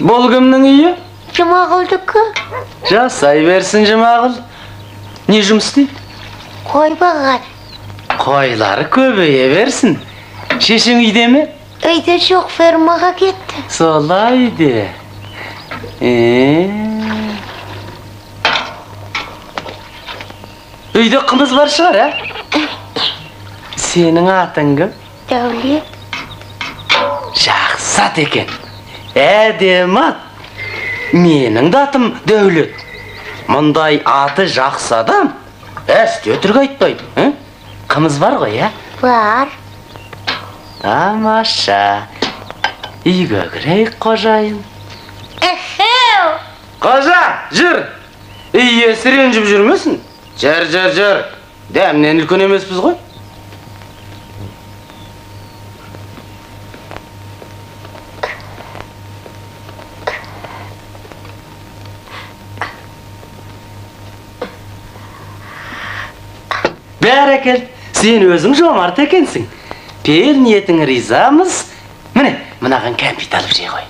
Бұл кімнің үйі? Жұмағұлдікі. Жасай берсін Жұмағұл. Не жұмыс істейді? Қой бағады. Қойлары көбейе берсін. Шешең үйде ме? Үйде жоқ, фермаға кетті. Солай де. Үйде қымыз бар шығар, ә? Сенің атың кім? Дәулет. Жақсы ат екен. Әдемі ат. Менің де атым Дәулет. Мұндай аты жақсы адам әсте өтірік айтпайды. Қымыз бар ғой, ә? Бар. Тамаша. Үйге кірейік, қожайын. Эхеу! Қожа, жүр. Үй иесі ренжіп жүрмесін. Жүр, жүр, жүр. Дәмнен үлкен емеспіз ғой. Бәрекел, сен өзің жомарт екенсің. Пейіл ниетіңе ризамыз. Міне, мынаған кәмпит алып жей ғой.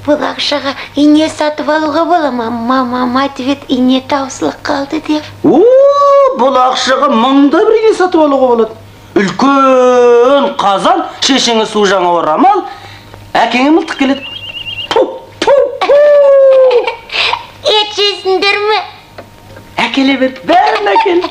Бұл ақшаға ине сатып алуға бола ма? Мамам айтып еді, ине таусылып қалды деп. О, бұл ақшаға мыңда бір ине сатып алуға болады. Үлкен қазан, шешеңе су жаңа орамал, әкеңе мылтық келеді. Пу, пу, пу! Ет жейсіңдер ме? Әкеле бер, бәрін әкел.